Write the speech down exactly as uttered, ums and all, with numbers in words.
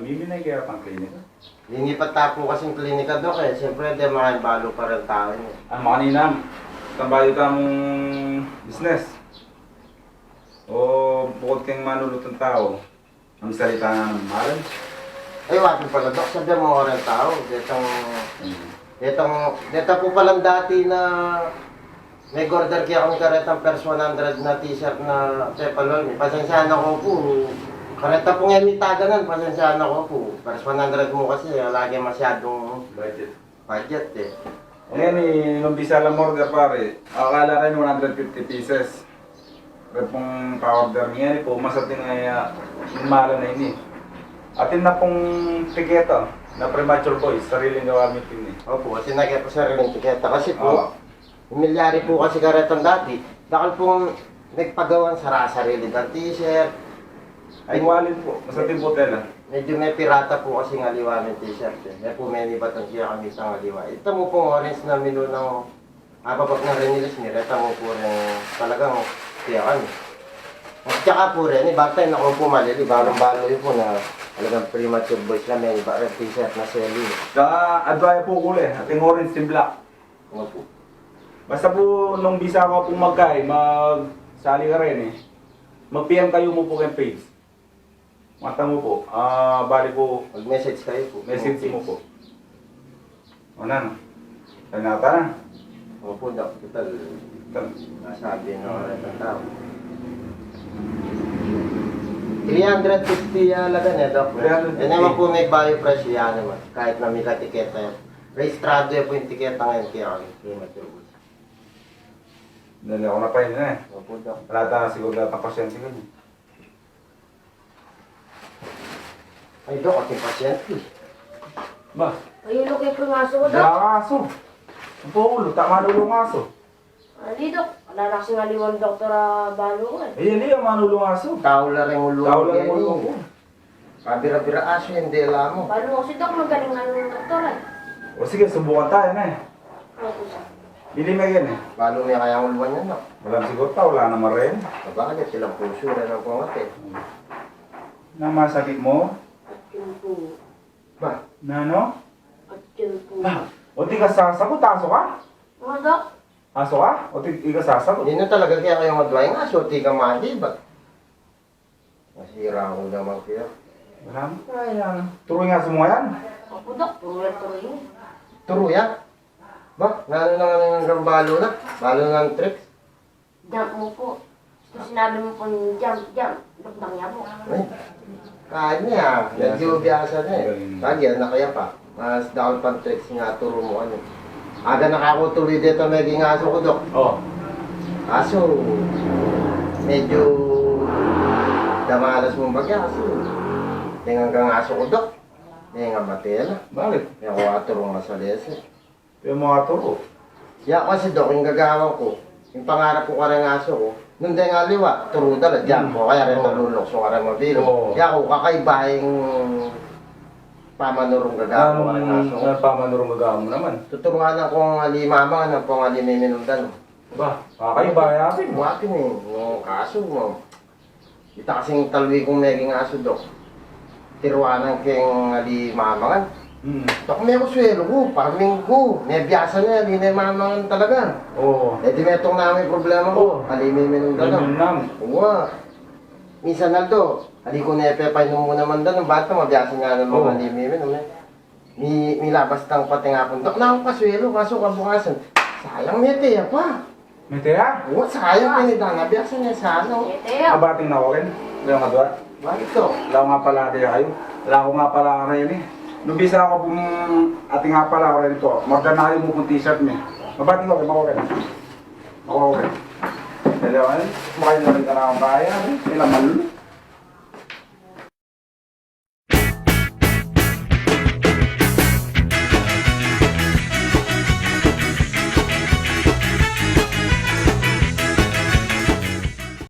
Mimina kaya pang klinika? Linipat ta pu kasing klinika, Dok, e. Siyempre, e makanyan balu pa reng tau ini. Ah, makanyan, tambayu tamung business. O, bukut keng manulutang tau, ang salita na ng malam. Ay, wa pu pala, Dok. Sabi mo reng tau, detang, Hmm. detang, deta pu palang dati na nag-order kaya kung karetang first one hundred na t-shirt na pepalol. Pasensya na ko pu. Kareta pung e mi taganan, pasensya na ko pu. First one hundred mu kasi, ala ke masyadung budget. Budget, e. Ngayon, e, nung bisa lang order, pare, akala rin one hundred fifty pieces. Rin pung pa-order niya, e, pu, masating, e, malam na ini. Atin na pung tiketa na Premature Boys, sariling gawa mi pin, e. Opu, atin na kaya pu sariling tiketa kasi pu, Oo. Milyari pu kasi karetang dati. Dakal pung nagpagawan, sarasarili dang t-shirt. Ay, walin pu. Masating pu tela. Medyo mepirata pu kasi ng aliwa ning t-shirt, e. Mepumeni batang kaya kami sang aliwa. Ita mu pung orange na minunang ababag na rinilis mi, reta mu pu rin talagang kaya kami. At saka pu rin, iba tayo na kung pumalili, balong-balo yun pu na talagang Premature Boys lang, may iba rin t-shirt na selling. Saka, adwa pu kule, ating orange and black. Opu. Basta pu, nung bisa ko pung magkai, magsali ka rin, e. Mag-P M kayu mu pu keng page. Mata mu pu. Ah, bali pu. Mag-message kayu pu. Message mu pu. O na, no? Ternyata na. Opu, Dok. Total, Tal- nasabi na nga rin ang tau. Three hundred fifty ya lagan, e, Dok. Three hundred fifty. E naman pu, may bayu presyu ya naman. Kahit na may katiketa ya. Rehistrado ya pu ing tiketa ngayon kaya kami. Hindi matubos. Dali ako na pa yun, e. Opu, Dok. Wala ta siguro datang pasyente ko, e. Ay, Dok, ating pasyente. Ba? Ay, ulo kaya pu ing asu ku, Dok. Dala asu. Ang paulo, tama na ulo ng asu. Ali, Dok. Ala na kasing aliwang doktor a balu ku, e. Ay, ali, ang manulong asu. Tau la ring ulo. Tau la ring ulo ku. Pabira-bira asu, hindi alam mu. Balu ku kasi, Dok, magaling na ing doktor, e. O sige, subukan tayo na, e. Opu, Dok. Bili me keni. Balu me kaya uluan yan, Dok? Wala siguro, tau la naman rin. Sabagay, tilang pusu rin ang pangat, e. Na masakit mu? Atkin pu. Ba? Nanu? Atkin pu. Ba? O, di ka sasagot, asu ka? Nga, Dok. Asu ka? O, di, di ka sasagot? Ninu talaga kaya kayung adwa ing asu, di ka malibat. Masira ku naman kaya. Wala mo kaya. Turu ing asu mu yan? Opu, Dok. Turu ya, turu ya. Turu ya? Ba, nanu na nga ning balu na? Balu na ning tricks? Jump mu pu. Kung sinabi mu pung jump, jump, dukdang ya pu. Ay, kaya niya. Medyo biasa na, e. Galing. Lagi, anak ya pa. Mas dakal pang tricks ing turu mu, ano. Aga na kaku tuluy deta meging asu ku, Dok. O. Kasu, medyo damalas mung bagya, kasu. Tengang kang asu ku, Dok. Tengang mate la. Bakit? E ku aturu masalese. Pero mga turu. Ya kasi, Dok, ing gagawan ku, ing pangarap ku kareng asu ku, nung deng aliwa, turu da la, jump ku, kaya rin nalulukso kareng mabilug. O. Ya ku, kakaiba ing pamanurung gagawan ku kareng asu ku. Anong pamanurung gagawan mu naman? Tuturuan kung ali mamangan, kung ali miminum danum. Ba, kakaiba ya pin. Wa pin e. O, kasu, o. Ita kasing talwi kung meging asu, Dok. Tiruanan keng ali mamangan. Hmm. Dok, me ku suelu ku, parming ku, me biasa ne, ali ne mamangan talaga. O. E di metung na mu ing problema ku, ali miminum danum. Miminum danum. Wa. Minsan aldo, ali ku ne pepainum mu naman danum, bata mabiasa ne naman ali miminum, e. Mi-, milabas tang pating apung, Dok, na kung pasuelu, kasu kabukasan, sayang, mete ya pa. Mete ya? O, sayang, pin, e, dana, biasa ne sana. Mete ya. Abating na ko rin. Wala nga dua. Bakit to? Wala nga pala kaya kayu. Wala ko nga pala rin e. Nung bisa ku pung ating nga pala rin to. Magdanayu mu pung t-shirt mi. Mabating ko rin, mako rin. Mako rin. Dali ako rin. Makain na rin ka na akong kaya, e. Ilang malulu.